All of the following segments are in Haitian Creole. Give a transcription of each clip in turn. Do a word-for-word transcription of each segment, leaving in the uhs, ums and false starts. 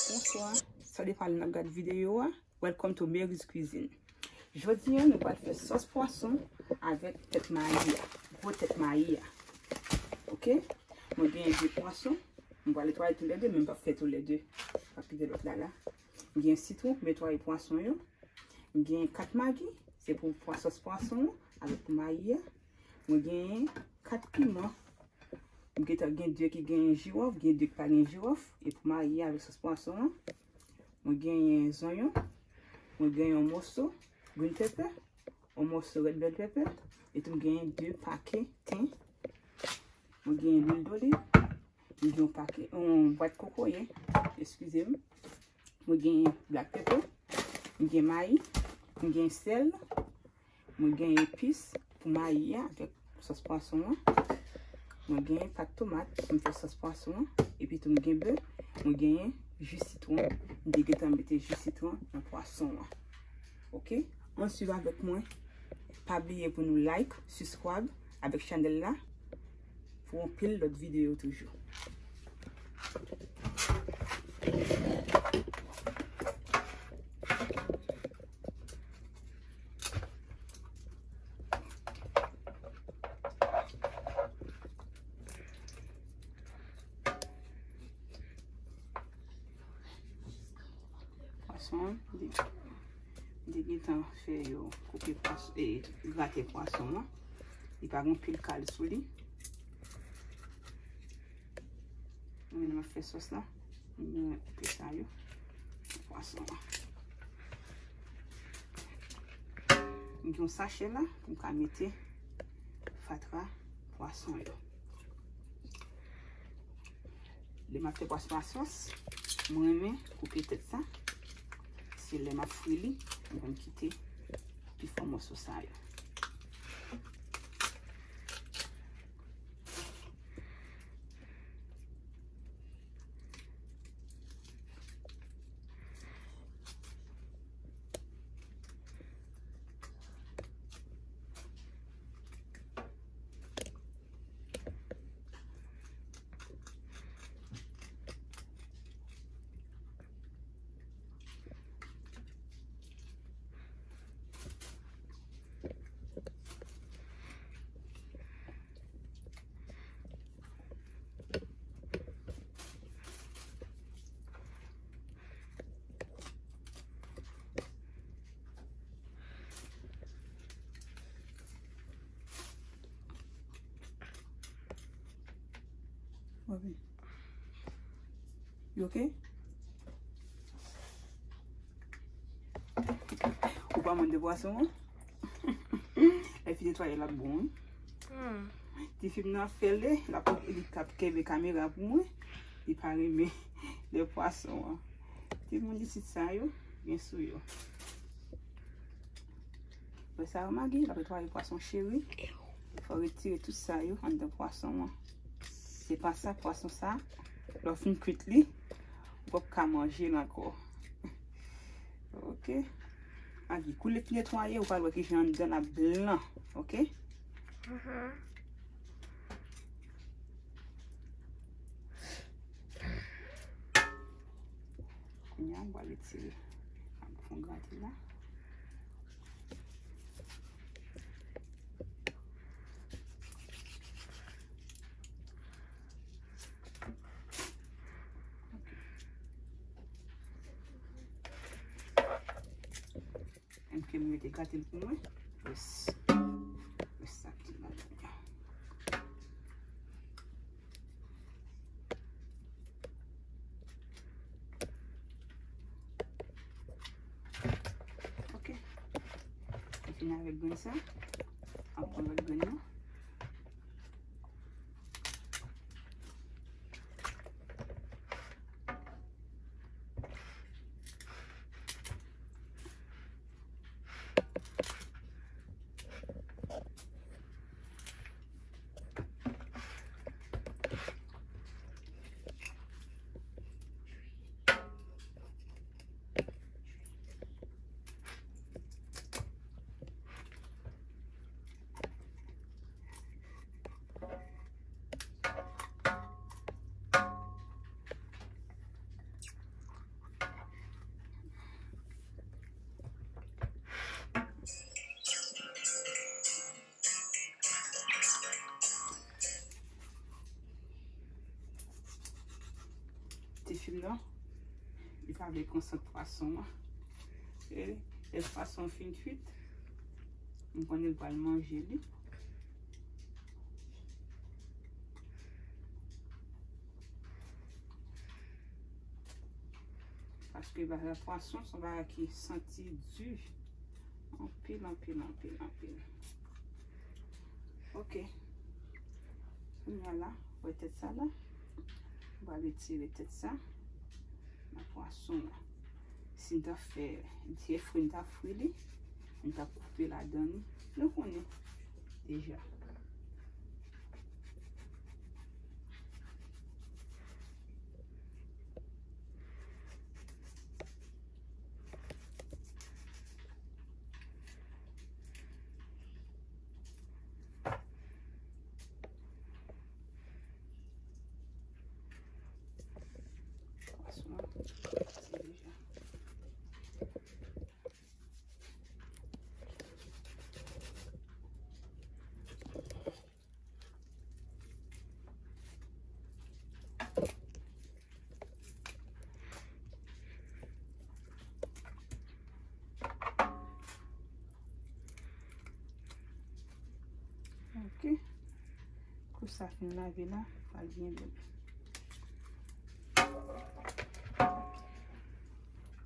Bonswa. Sa depann lè n ap gad videyo a. Welcome to Mary's Cuisine. Jodi a, nou pral fè sòs pwason avèk tèt mayi a. Gwo tèt mayi a. Oke? Mwen genyen de pwason. Mwen pral netwaye toulède, men m p ap fè toulède. M p ap kite lòt la la. M genyen sitwon pou netwaye pwason yo. M genyen kat magi, se pou pwa-, sòs pwason an, avèk pou mayi a. Mwen genyen kat piman. M gentan gen de ki gen jiwòf, gen de ki pa gen jiwòf. E pou mayi a avèk sòs pwason an, mwen genyen zonyon. Mwen genyen yon moso green pepper, yon moso red bell pepper. E tou m genyen de pake ten. Mwen genyen lwil doliv. M gen yon pake, yon bwat kokoye. Eskize m. Mwen gen black pepper. Mwen gen mayi. Mwen gen sèl. Mwen gen epis pou mayi a avèk sòs pwason an. Mwen gen pat tomat pou m fè sòs pwason an. Epi tou mwen gen bè. Mwen gen ji sitwon. M te gentan mete ji sitwon nan pwason an. Oke? Ann swiv avèk mwen. Pa bliye pou nou like, subscribe avèk chanèl la pou anpil lòt videyo toujou. Pwason an, li, li gentan fè yo koupe pwason, e, grate pwason an. Li pa gen pil kal sou li. Mwen menm ap fè sòs la. Mwen koupe sa yo. Pwason an. Mwen gen yon sachè la pou m ka mete fatra pwason yo. Lè m ap fè pwason a sòs, mwen renmen koupe tèt sa. Se lè m ap fri li, mwen konn kite pi fò mòso sa yo. Mwen vin. You okay? Ou pa mande pwason an? Lè fi netwaye l ap bon, wi. Hmm. Tifi m nan ap fè l, l ap, li t ap kenbe kamera pou mwen. Li pa renmen lè pwason an. Timoun isit sa yo, gen sou yo. Wè sa yo, Magi, l ap netwaye pwason cheri. Fò retire tout sa yo anndan pwason an. Se pa sa, pwason sa, lè w fin kwit li, ou p ap ka manje l ankò. Oke. Magi, kou l fin netwaye, ou pral wè kijan anndan l ap blan. Oke? Mhm. Kounye a, m pral retire. Fon grate la. Menm ke m rete gate l pou mwen. Rès, rès sa ki ladan yo. Oke. M fini avèk grenn sa. Ap pran lòt grenn nan. Vle pran sant pwason an. E lè pwason an fin kuit, m konnen l pral manje li. Paske bagay pwason se yon bagay ki santi di. Anpil, anpil, anpil, anpil. Ok. Kounye a la, wè tèt sa la. M pral retire tèt sa nan pwason an. Si n ta fè Jeffrey, n ta fri li, n ta koupe ladan li. Nou konnen deja. Ok. Kou sa fin lave la, pral byen bèl.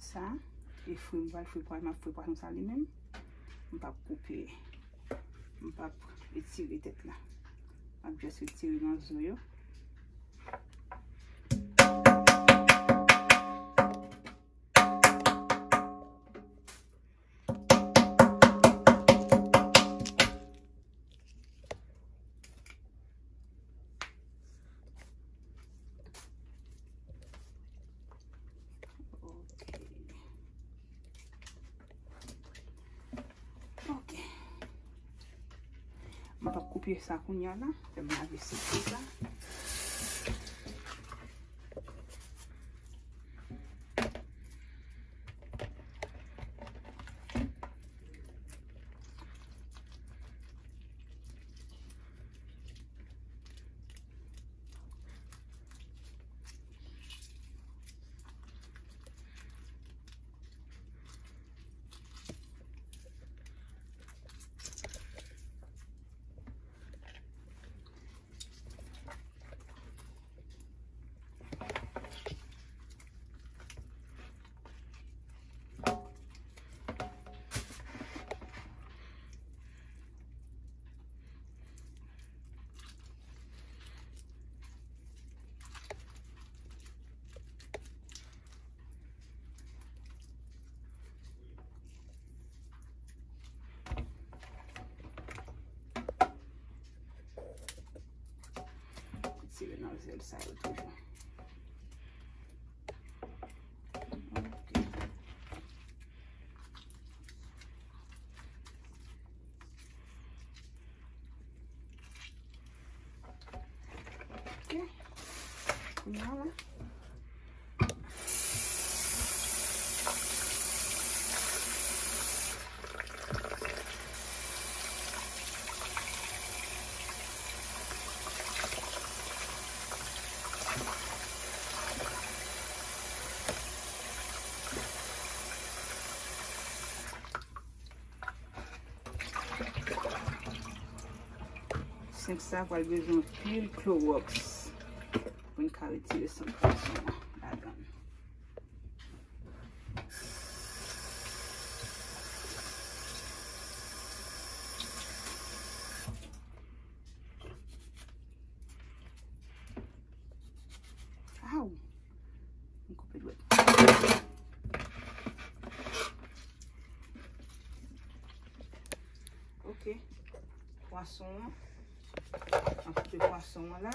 Sa, e fri, m pral fri pwa-, m ap fri pwason sa li menm. M p ap koupe, m p ap retire tèt la. M ap just retire nan zo yo. Ok. Ok. M p ap koupe sa kounye a la. Fè m lave sèk sa. Retire nan zèl sa yo toujou. Ok. Ok. Kounye a la. Senk sa pral bezwen anpil klowòks pou n ka retire sant pwason an ladan l. Aw! M koupe dwèt. Ok. Pwason an. M ap koupe pwason an la.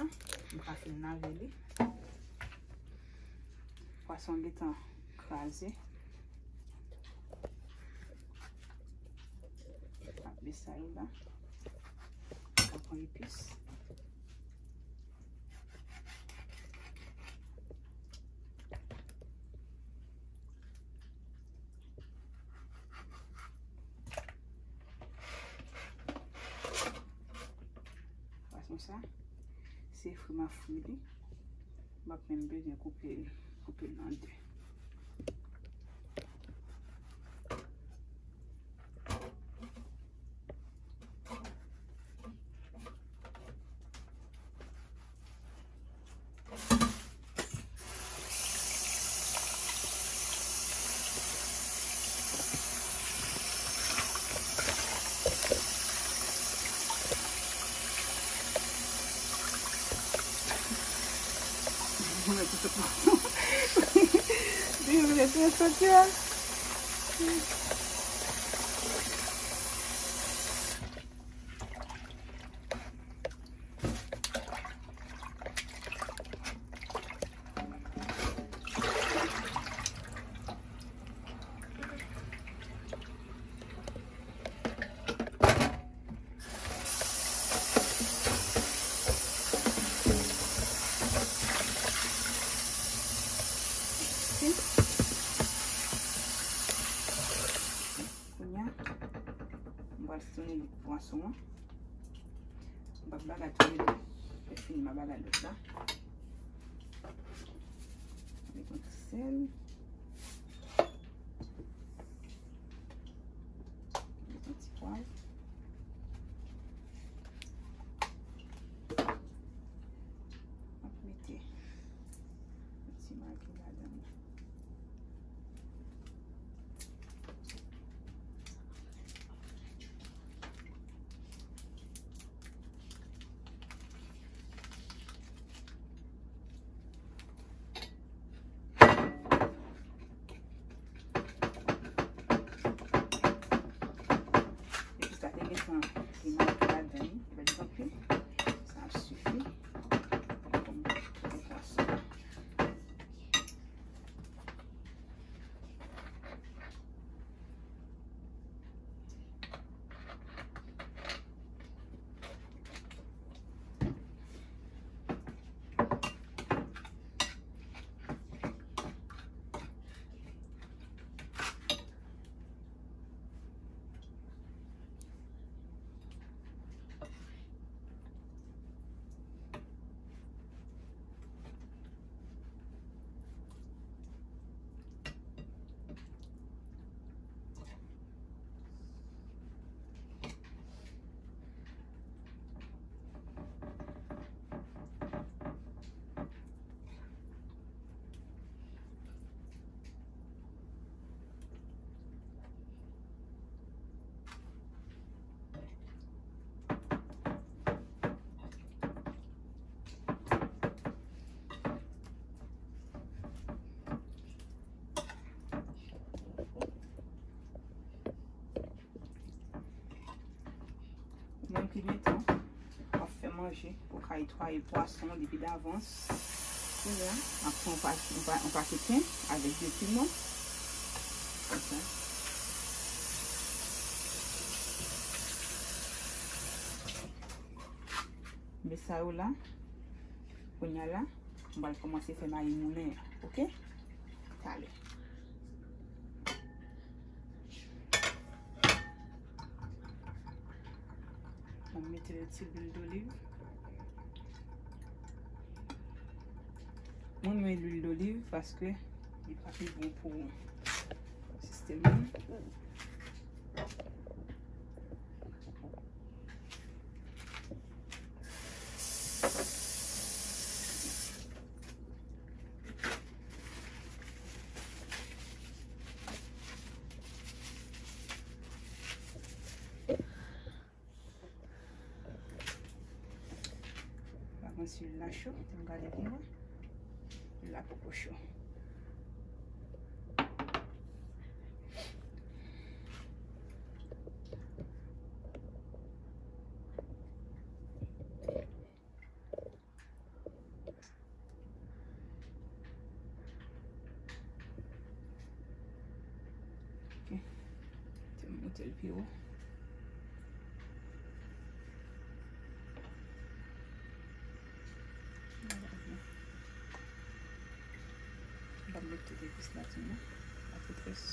M pa fin lave li. Pwason an gentan kraze. M ap met sa yo la. M ap pran epis. Fason sa, se fri m ap fri li. M p ap menm bezwen koupe, koupe l an de. Li vle te soti a. Kounye a, m pral strene pwason an. M p ap bagay tou le de. Lè fini, m a bagay lòt la. Met yon ti sèl. Met yon ti pwav. M ap mete yon ti magi ladan l. Epi sa te gen san, li manke ladan li, li pa t anpil. Sa ap sifi pou m koupe pwason. Ou menm ki gentan ap fè manje, ou ka netwaye pwason depi davans. Kounye a, m ap pran yon pa-, yon pa-, yon pake pen avèk de piman. Konsa. Men sa yo la, kounye a la, m pral kòmanse fè mayi moulen an, oke? Talè. Mwen mete yon ti lwil doliv. Mwen renmen lwil doliv paske li pa pi bon pou sistèm mwen. Pa mwen si lil la cho, m gade pou mwen. Lil la poko cho. Ok. Te monte l pi wo. M pa met tout epis la tou non. Apre plis.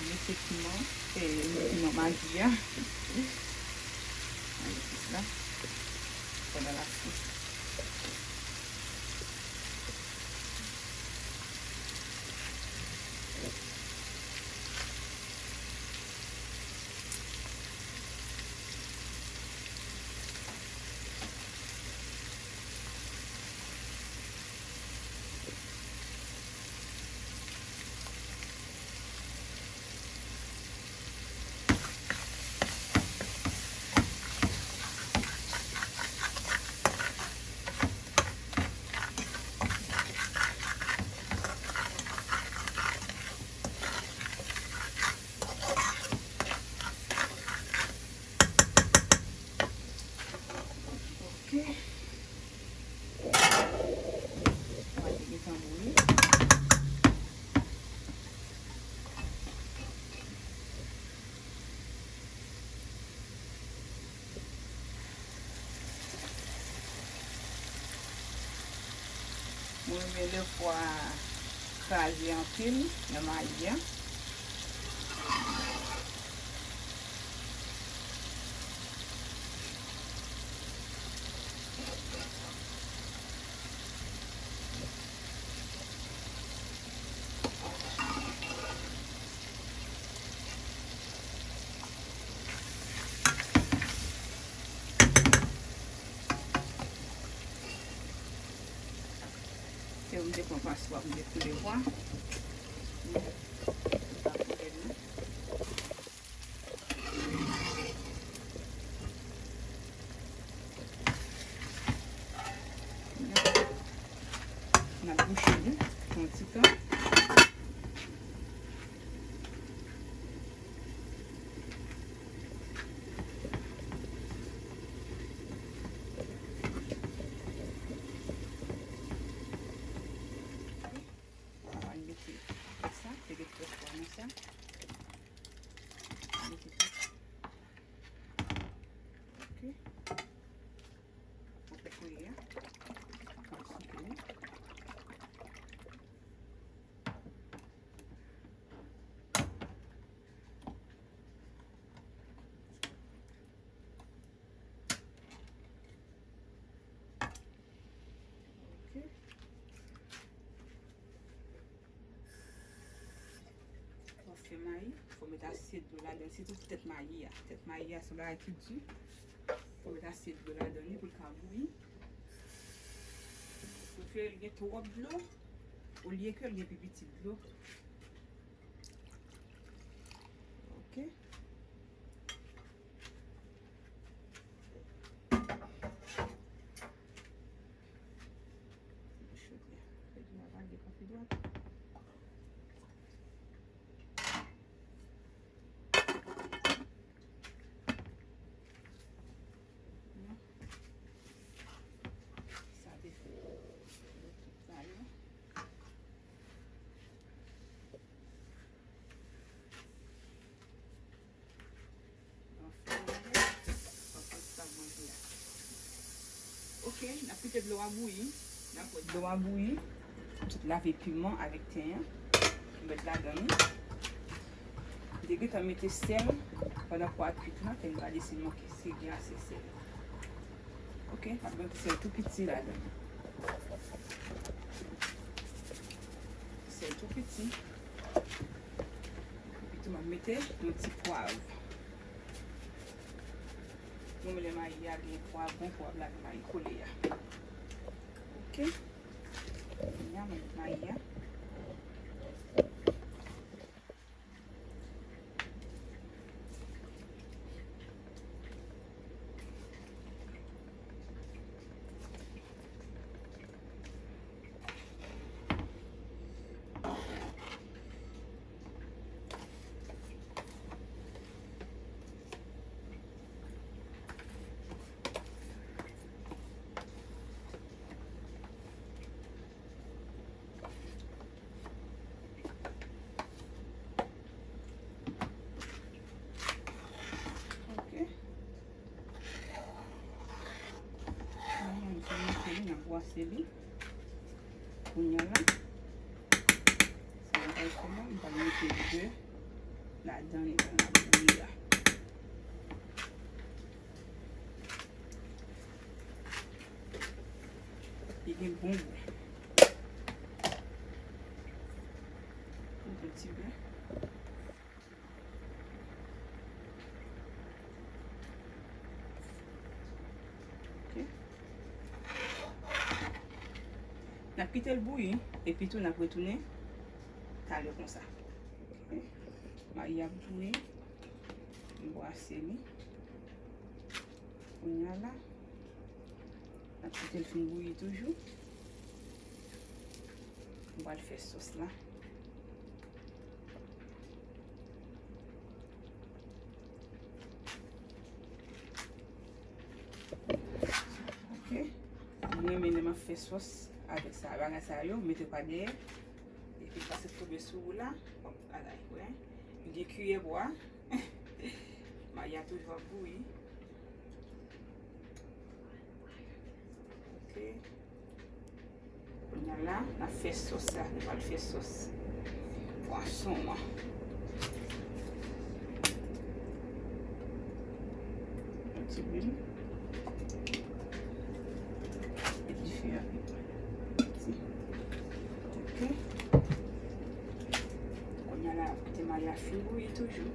Mete piman, e, piman Magi a. Mete la. Pandan l ap fri. Ok. Mwen te gentan bouyi. Mwen renmen lè pwa a kraze anpil nan mayi a. Se ou m te pran paswa pou m te koule pwa. N ap bouche li pou yon ti tan. Mwen mete sa, te gen twòp pwa nan sa. Mete tout. Ok. Mwen fè kouye a. Mwen souke li. Ok. Fò w fè mayi, fò w met ase dlo ladan. Sitou pou tèt mayi a. Tèt mayi a se yon bagay ki di. Fò w met ase dlo ladan li pou l ka bouyi. Ou fè l gen twòp dlo, olye ke l gen pi piti dlo. Ok. Chodyè. Fè dlo a pa gen kanpe dwat. Non. Sa te fè. Tout sa yo. Ok, n ap kite dlo a bouyi. N ap wè dlo a bouyi. M sot lave piman avèk ten an. M met ladan li. M te gentan mete sèl pandan pwa a kwit la, fè m gade si l manke, si gen ase sèl. Ok, m ap met sèl tou piti ladan. Sèl tou piti. Epi tou m ap mete yon ti pwav. Mwen lè mayi a gen pwav, bon pwav la, mayi kole a. Ok. Kounye a mwen met mayi a. Ok. Kounye a, m fin mete li, n ap bwase li. Kounye a la, sa m pral fè la, m pral mete de, Ladan li pral ap bouyi la. Li gen bon gou. Yon ti gou. Ok. N ap kite l bouyi, epi tou n ap retounen talè konsa. Ok. Mayi ap bouyi. M brase li. Kounye a la, n ap kite l fin bouyi toujou. M pral fè sòs la. Ok. Mwen renmen lè m ap fè sòs avèk sa, bagay sa yo, mete pa dèyè. Epi l pase tonbe sou ou la, w ap bagay, wè. M gen kiyè bwa. Mayi a toujou ap bouyi. Ok. Kounye a la, n ap fè sòs la. Nou pral fè sòs pwason an. Yon ti lwil. Epi dife a pi piti. Ok. Kounye a la, kote mayi a fin bouyi toujou.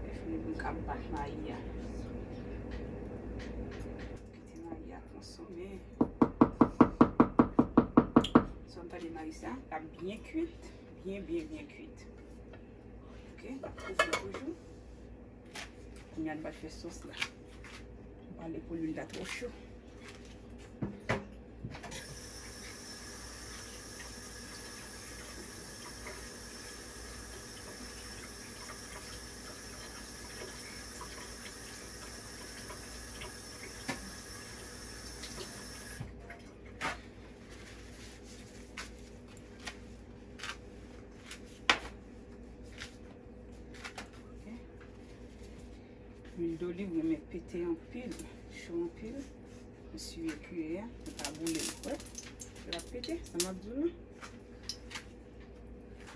Lè fini bouyi, m ka bat mayi a. Kite mayi a konsome. Sa w tande mayi sa, l ap byen kuit, byen, byen, byen kuit. Ok, n ap kouvri toujou. Kounye a n pral fè sòs la. M pale pou lwil la twò cho. Lwil doliv renmen pete anpil, cho anpil. M siye kiyè a, pou l pa boule l. Wè, l ap pete, sa m ap di w la.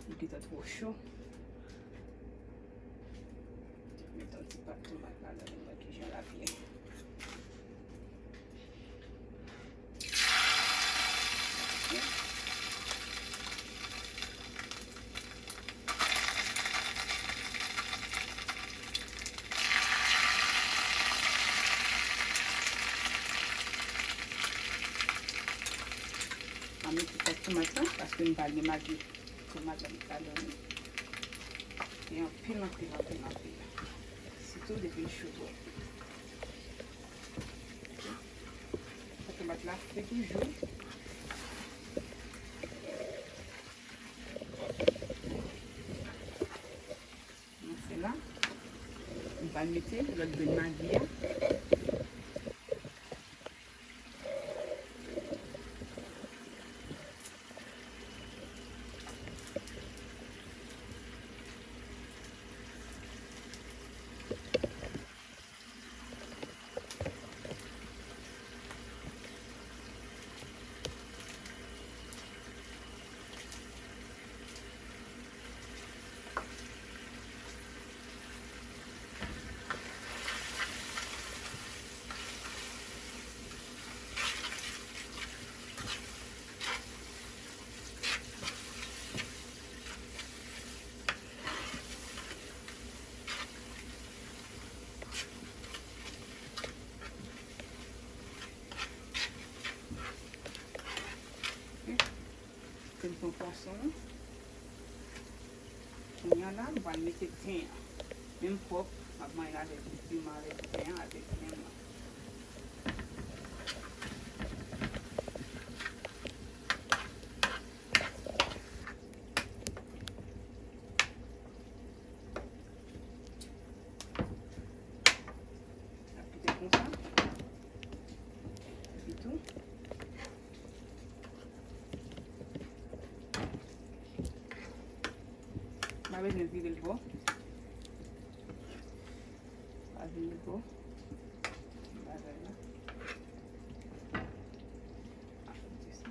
Li gentan twò cho. Met yon ti pat tomat ladan l, wè kijan l ap ye. Mwen mete pat tomat la, paske m pa gen magi. Tomat la, m pa gen. Li anpil, anpil, anpil, anpil. Sitou depi l cho twòp. Fè tomat la fri toujou. Nan fè la, m pral mete lòt grenn magi a. Fè m pran pwason an. Kounye a la, m pral mete ten an. Menm pòp, m ap manyen l avèk piman, avèk ten an, avèk ten an. Ap kite konsa. Epi tou. M pa bezwen vire l bò. Pa vire l bò. Bagay la. Ap kite sa.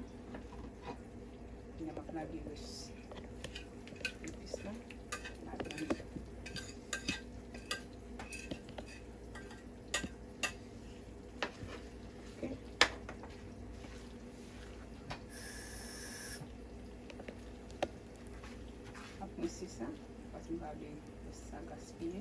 Gade sa gaspiye.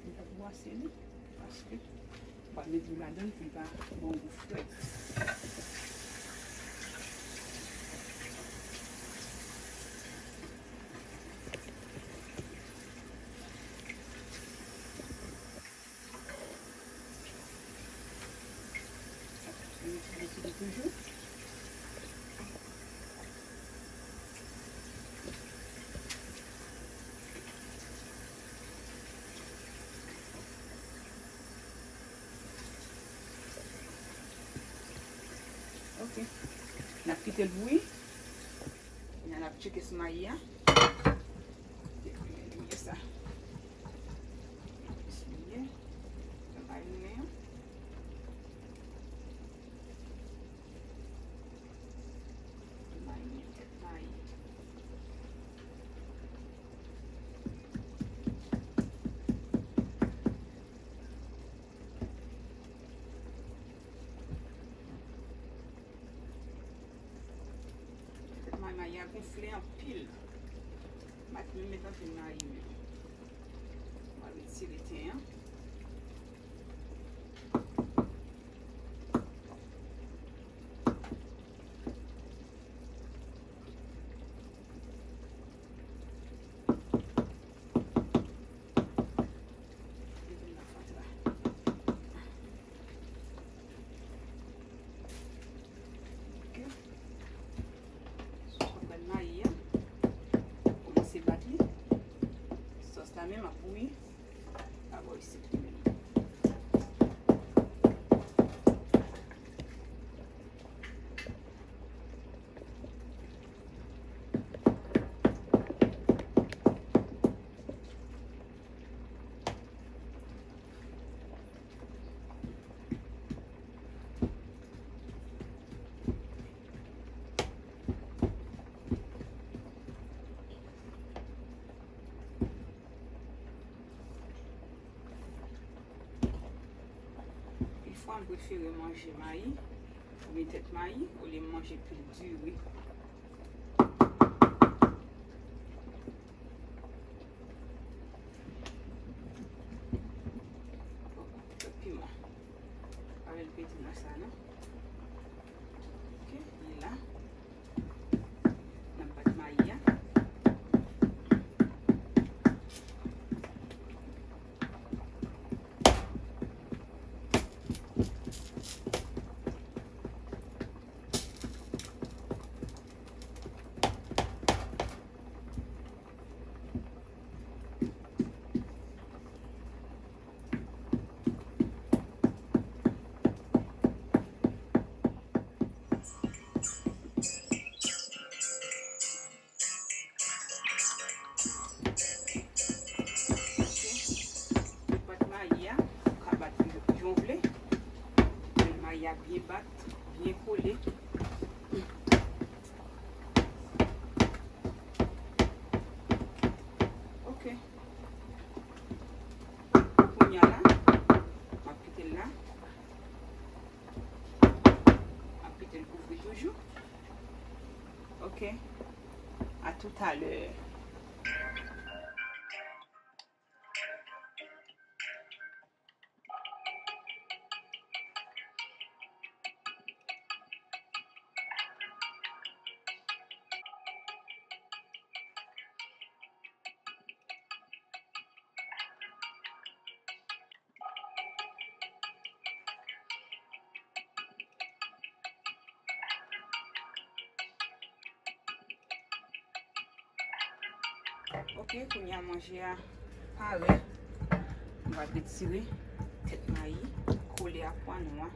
M t ap bwase li, paske m pa met dlo ladan l pou l pa ba w gou frèt. Mete li toujou. Ok. N ap kite l bouyi. Kounye a n ap tcheke sou mayi a. Eswiye sa. Eswiye. Fè mayi nou men an. Mayi, tèt mayi. Tèt mayi, mayi a gonfle anpil. M pa t menm met anpil mayi menm. M a retire ten an. Ok. Sòs la pral mayi a. Kòmanse bat li. Sòs la menm ap bouyi. Abò isit li menm. Pifwa, m prefere manje mayi oubyen tèt mayi olye m manje pil diri. Piman. Pa met piman sa non. Ok, li la. N ap bat mayi a. Ok. Bat mayi a, ou ka bat li jan w vle. Men mayi a byen bat, byen kole. Ok. Kounye a la, m ap kite l la. M ap kite l kouvri toujou. Ok. À tout à l'heure. Ok, kounye a manje a pare. M va retire tèt mayi kole ak pwa nwa.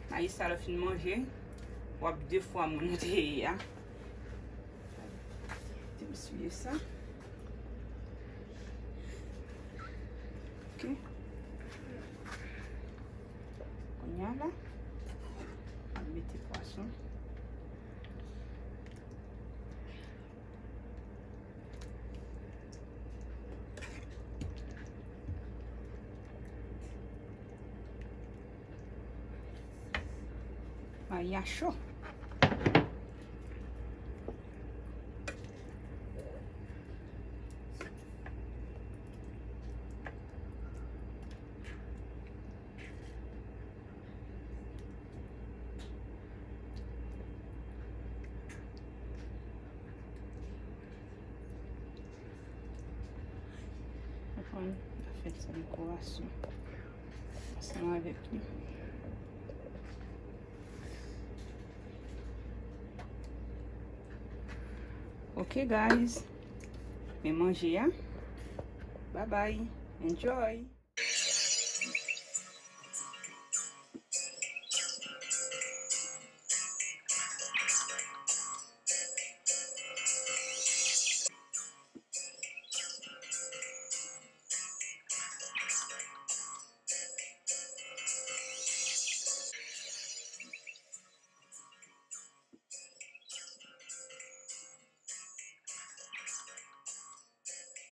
Mayi sa lè w fin manje, w ap de fwa moun ou te ye a. Ti m sou E sa. Ok. Kounye a la, m mete pwason. Mayi a cho. Konprann? N a fè ti dekorasyon ansanm avèk li. Ok, guys. Men manje a. Bye bye. Enjoy.